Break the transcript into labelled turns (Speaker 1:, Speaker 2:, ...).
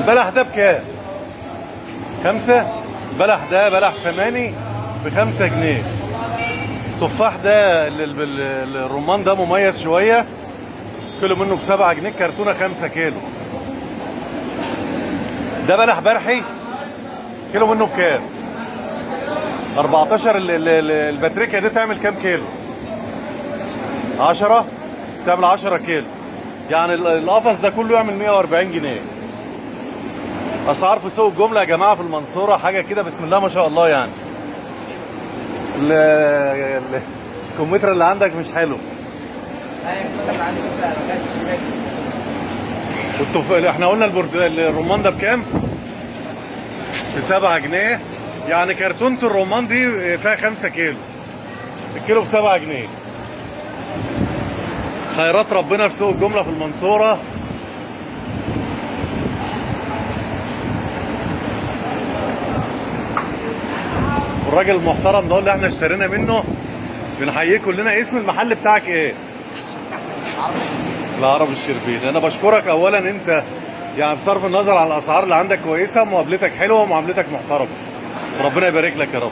Speaker 1: البلح ده بكام؟ 5. البلح ده بلح سماني ب5 جنيه. التفاح ده الرمان ده مميز شوية، كيلو منه ب7 جنيه، كرتونة 5 كيلو. ده بلح برحي، كيلو منه بكام؟ 14. الباتريكا دي تعمل كام كيلو؟ 10. تعمل 10 كيلو، يعني القفص ده كله يعمل 140 جنيه. اسعار في سوق الجملة يا جماعة في المنصورة حاجة كده بسم الله ما شاء الله. يعني الكمبيوتر اللي عندك مش حلو.
Speaker 2: ايوه عندي بس ما كانش
Speaker 1: احنا قلنا الرمان ده بكام؟ ب7 جنيه. يعني كرتونة الرمان دي فيها 5 كيلو، الكيلو ب7 جنيه. خيرات ربنا في سوق الجملة في المنصورة. والراجل المحترم ده اللي احنا اشترينا منه بنحييه كلنا. اسم المحل بتاعك ايه؟ العرب الشربيني. انا بشكرك اولا، انت يعني بصرف النظر على الاسعار اللي عندك كويسة، مقابلتك حلوة ومعاملتك محترمه، ربنا يبارك لك يا رب.